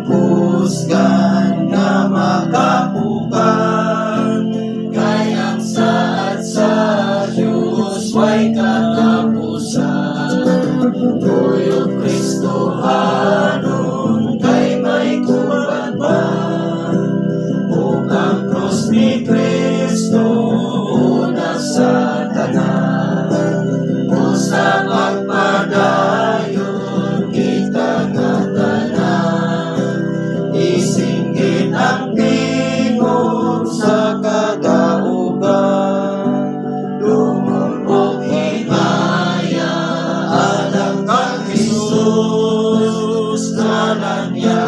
Kusgan nga makapukan, kay ang saad sa Diyos way katapusan. Kuyog Kristohanon kay may kubad man, ug ang krus ni Kristo una sa tanan. O sa pagpadayon kita nga tanan, isinggit ang tingog sa kadaugan, dungog og himaya alang kang Jesus, ngalan niya.